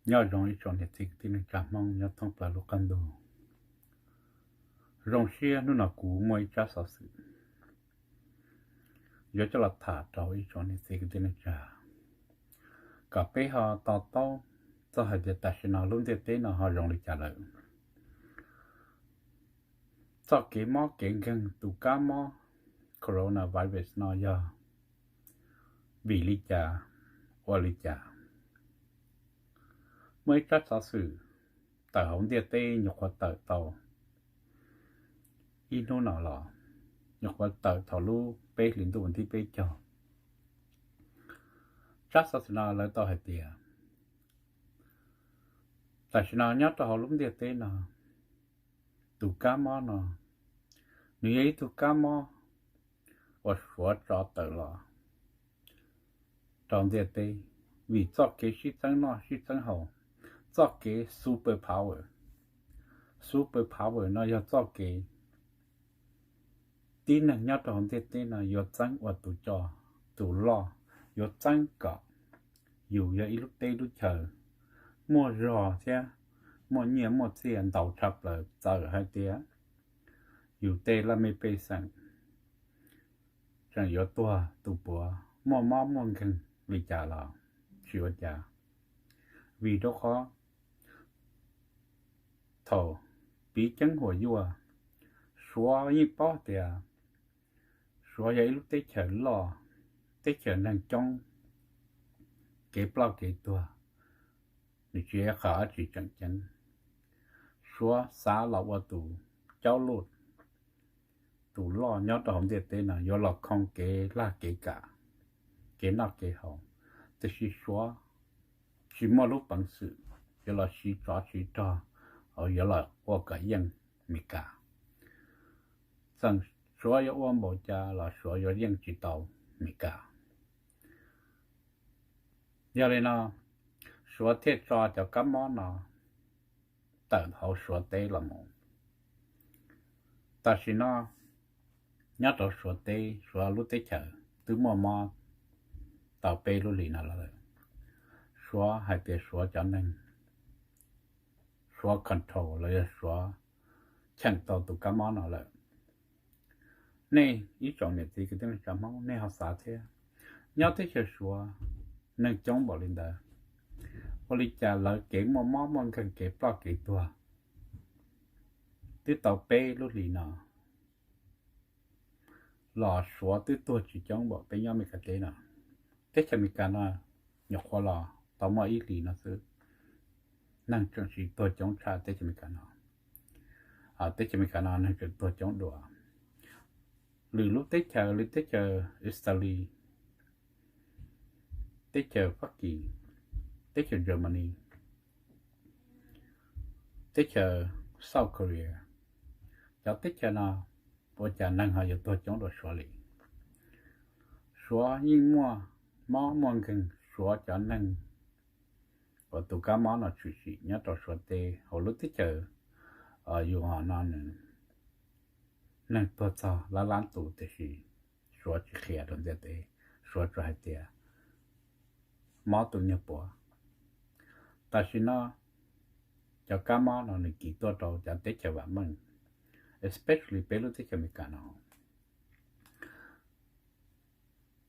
Nyob zoo ib tsoom niam txiv kwv tij neej tsa Hmoob nyob thoob plaws lub qab ntuj. Zoo siab hnub no kuv muaj ib tsab xov xwm yuav coj los tham rau ib tsoom niam txiv kwv tij neej tsa, kom peb ho to taub txog hais tias tam sim no lub ntiaj teb no ho zoo li cas lawm. Txoj kev mob kev nkeeg tus kab mob coronavirus no yog vim li cas, ua li cas? Muaj ib tsab xov xwm tawm hauv ntiaj teb nyuam qhuav tawm tau ib hnub no los, nyuam qhuav tawm thaum lub peb hlis ntuj vas thib peb caug. Tsab xov xwm no lawv tau hais tias tam sim no nyob rau hauv lub ntiaj teb no, tus kab mob no nws yog ib tug kab mob uas Suav tso tawm los rau ntiaj teb vim txoj kev sib txeeb noj sib txeeb haus, txoj kev super power. Super power no yog txoj kev tib neeg nyob rau hauv ntiaj teb no yuav txeeb ua tus co tus loj, yuav txeeb kom yus yog ib lub teb lub chaws muaj zog thiab muaj nyiaj muaj txiaj ntau tshaj plaws, txawm hais tias yus tej laj mej pej xeem tseem yuav tuag tu puav muaj mob muaj nkeeg li cas los tsis ua cas, vim rau qhov thaum piv ceeb huam yuaj, Suav yeej paub tias Suav yog ib lub teb chaws loj, teb chaws neeg coob, kev ploj kev tuag nws tsis yog qhov dab tsi tseem ceeb. Suav xav los ua tus caub luj, tus loj nyob rau hauv ntiaj teb no yuav los khoo kev laj kev kam, kev noj kev haus, tiam sis Suav tsis muaj lub peev xwm yuav los siv tsov siv rog, yuav los ua kom yeej Meskas. Txawm Suav yuav ua npaum cas los Suav yuav yeej tsis tau Meskas. Yog li no, Suav thiaj tso cov kab mob no tawm hauv Suav teb los mus. Tam sim no nyob rau Suav teb, Suav lub teb chaws twb muaj mob tau peb lub hlis no lawm. Suav hais tias Suav cov neeg, Suav control los yog Suav cheem tau tus kab mob no lawm. Nej ib tsoom niam txiv kwv tij neej tsa Hmoob, nej ho xav thiab, nyob teb chaws Suav neeg coob npaum li ntawd, ua li cas lawv kev muaj mob muaj nkeeg kev ploj kev tuag twb tau peb lub hlis no los Suav twb tuag tsis coob npaum peb nyob Meskas teb no. Teb chaws Meskas no nyuam qhuav los tau muaj ib hlis no xwb, neeg tseem tsis tuag coob tshaj teb chaws Meskas no. Teb chaws Meskas no neeg tseem tuag coob dua. Lwm lub teb chaws li teb chaws Italy, teb chaws Fab Kis, teb chaws Germany, teb chaws South Korea, cov teb chaws no ua cas neeg ho yuav tuag coob dua Suav li? Suav yeej muaj mob muaj nkeeg, Suav cov neeg uas tus kab mob no tshwm sim nyob rau Suav teb hauv lub teb chaws yus no nws neeg tuag txog lab lab tus, tiam sis Suav tsis qhia rau ntiaj teb, Suav tsuas hais tias mob tus nyuag puav. Tam sim no cov kab mob no nws kis tuaj rau cov teb chaws vam meej, especially peb lub teb chaws Amelikas no.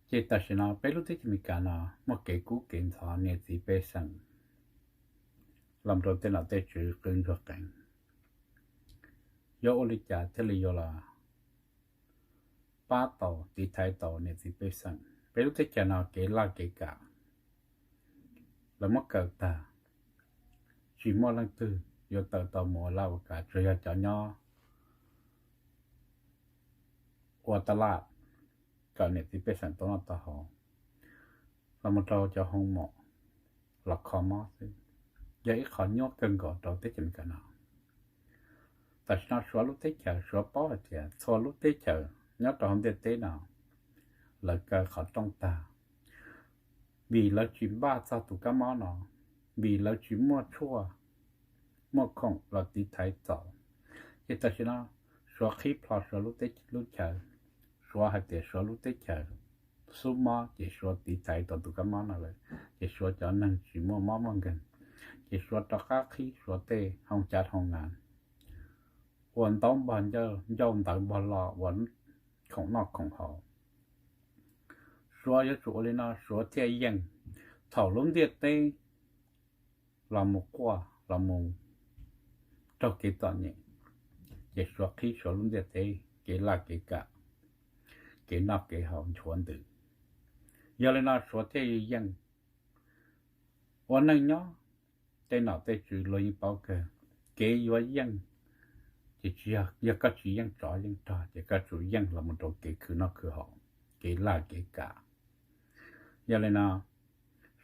Ces tam sim no peb lub teb chaws Amelikas no muaj kev kub kev ntxhov, niam txiv pej xeem los rau tej nom tej tswv qw ntsuag qees, yuav ua li cas thiaj li yuav los pab tau tiv thaiv tau niam txiv pej xeem. Peb lub teb chaws no kev laj kev kam lawv muab kaw tag, tsis muaj leej twg yuav tawm tau mus ua laj ua kam, tsuas yog cov nyob ua taj laj kom niam txiv pej xeem tau noj tau haus, los mus rau cov hoo mom los kho mob xwb, yog ib qho nyuaj kawg nkaus rau teb chaws Amelikas no. Tam sim no Suav lub teb chaws, Suav paub hais tias txhua lub teb chaws nyob rau hauv ntiaj teb no lawv kaw qhov rooj tag, vim lawv tsis npaj txog tus kab mob no, vim lawv tsis muaj tshuaj muaj khoom los tiv thaiv txaus. Ces tam sim no Suav qhib plho Suav lub teb lub chaws, Suav hais tias Suav lub teb chaws xub mob ces Suav tiv thaiv tau tus kab mob no lawm, ces Suav cov neeg tsis muaj mob muaj nkeeg. Ces Suav rov qab qhib Suav tej hoo cav hoo nas, ua ntaub npog ncauj ntawv npog lo ua khoom noj khoom haus. Suav yuav tsum ua li no Suav thiaj yeej. Thaum lub ntiaj teb los mus quaj los mus raug kev txom nyem, ces Suav qhib Suav lub ntiaj teb kev laj kev kam, kev noj kev haus nchuav ntws. Yog li no Suav thiaj yeej. Ua neej nyob tej nom tej tswv luag yeej paub kawg, kev yuav yeej ces tsis yog, yog koj tsis yeej tsov yeej rog ces koj tsum yeej los mus rau kev khwv noj khwv haus, kev laj kev kam. Yog li no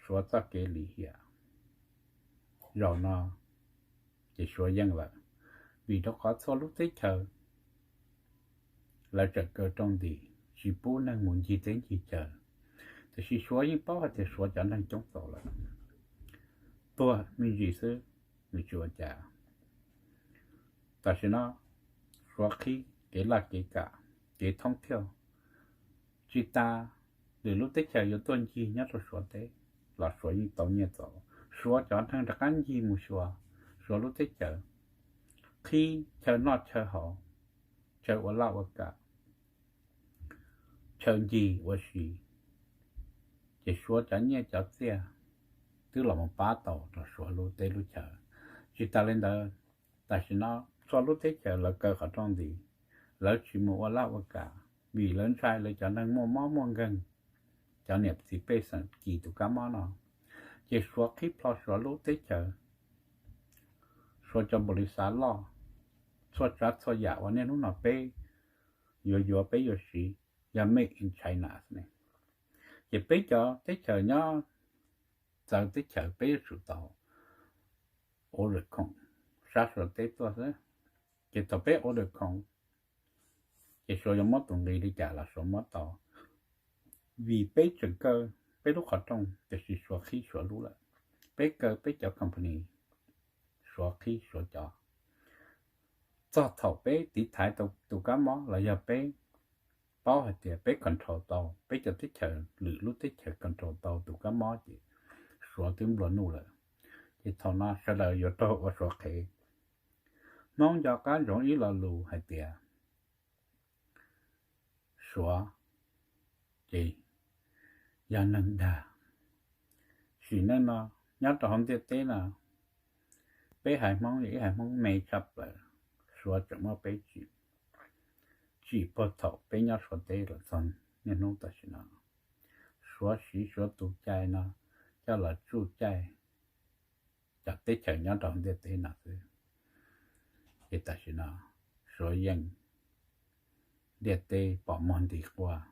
Suav txoj kev lim hiam zaum no ces Suav yeej lawm, vim rau qhov txhua lub teb chaws lawv tseem kaw rooj ntim tsis pub neeg mus ncig teb ncig chaw. Tiam sis Suav yeej paub hais tias Suav cov neeg coob txaus lawm, tuag me ntsis xwb, nws tsis ua cas. Tam sim no Suav qhib kev laj kev kam, kev thoob thiauj, tsis tas lwm lub teb chaws yuav tuaj ncig nyob rau Suav teb los Suav yeej tau nyiaj txaus. Suav cov neeg rov qab ncig mus xyuas Suav lub teb chaws, qhib chaw noj chaw haus, chaw ua laj ua kam, chaw ncig ua si, ces Suav cov nyiaj cov txiaj twb los mus pab tau rau Suav lub teb lub chaws. Tsis tas li ntawd, tam sim no txhua lub teb chaws lawv kaw qhov rooj ntim, lawv tsis mus ua laj ua kam vim lawv ntshai lawv cov neeg muaj mob muaj nkeeg, cov niam txiv pej xeem kis tus kab mob no. Ces Suav qhib plho Suav lub teb chaws, Suav cov npaum li xav loj, txhua tsav txhua yam uas niaj hnub no peb yuav yuav peb yuav siv yog made in China ne. Ces peb cov teb chaws nyob txawv teb chaws peb yuav tsum tau order khoom sab Suav teb tuaj xwb. Ces thaum peb order khoom, ces Suav yuav muab tus nqi li cas los Suav muab tau, vim peb tseem kaw peb lub qhov rooj tiam sis Suav qhib Suav lub lawm. Peb kaw peb cov company, Suav qhib Suav cov. Txog thaum peb tiv thaiv tau tus kab mob los yog peb paub hais tias peb control tau peb cov teb chaws, lwm lub teb chaws control tau tus kab mob ces Suav twb nplua nuj lawm. Ces thaum no sawv daws yuav raug ua Suav qhev. Hmoob nco qab ntsoov ib lo lus hais tias Suav ces yog neeg dag. Sim neej no nyob rau hauv ntiaj teb no, peb haiv Hmoob yog ib haiv Hmoob me tshaj plaws, Suav tseem muab peb tsim, tsim puag thaum peb nyob Suav teb los txog niaj hnub tam sim no. Suav siv Suav tus cai no coj los tsuj caij cov teb chaws nyob rau ntiaj teb no xwb. Ces tam sim no Suav yeej, ntiaj teb pom muag nti quaj,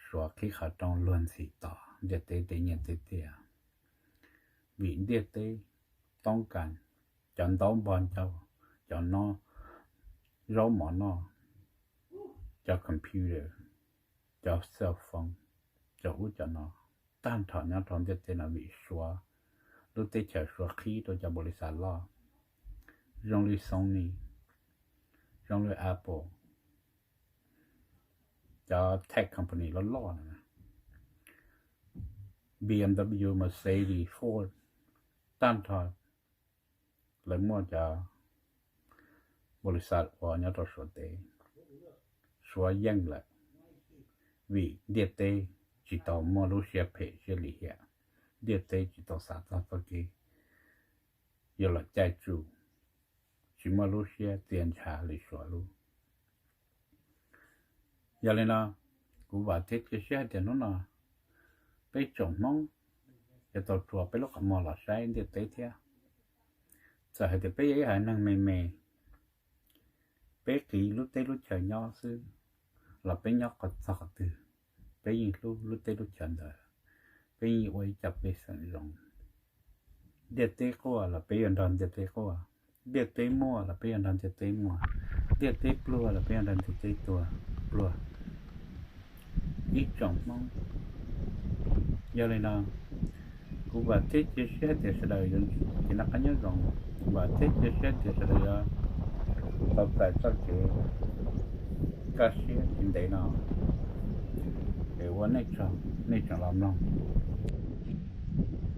Suav qhib qhov rooj luag ntxhi tos ntiaj teb tej nyiaj tej txiaj, vim ntiaj teb toob kas cov ntaub npog ncauj, cov no zaub mov noj, cov computer, cov cell phone, cov ub cov no, tag nrho nyob rau ntiaj teb no vim Suav lub teb chaws Suav qhib rau cov npaum li xav loj, zoo li Sony, zoo li Apple, cov tech company loj loj na, B M W, Mercedes, Ford, tag nrho lawv muaj cov npaum li xav ua nyob rau Suav teb. Suav yeej lawm, vim ntiaj teb tsis tau muaj lub siab phem siab lim hiam, ntiaj teb tsis tau xav txog txoj kev yuav los caij tsuj, tsis muaj lub siab txia ntshav li Suav lub. Yog li no, kuv vam thiab cia siab hais tias hnub no peb tsoom Hmoob yuav tau rua peb lub qhov muag los saib ntiaj teb thiab. Txawm hais tias peb yog ib haiv neeg me me, peb qiv lub teb lub chaw nyob xwb los peb nyob qhov txog qhov twg, peb yeej hlub lub teb lub chaw ntawd, peb yeej ua ib co pej xeem zoo. Ntiaj teb quaj los peb yuav nrog ntiaj teb quaj, ntiaj teb muaj los peb yuav nrog ntiaj teb muaj, ntiaj teb pluag los peb yuav nrog ntiaj teb pluag. Ib tsoom Hmoob, yog li no, kuv vam thiab cia siab tias sawv daws yuav noj qab nyob zoo, vam thiab cia siab tias sawv daws yuav tau txais txoj kev kaj siab tsis ntev no es ua nej tsaug nej tseem los mloog.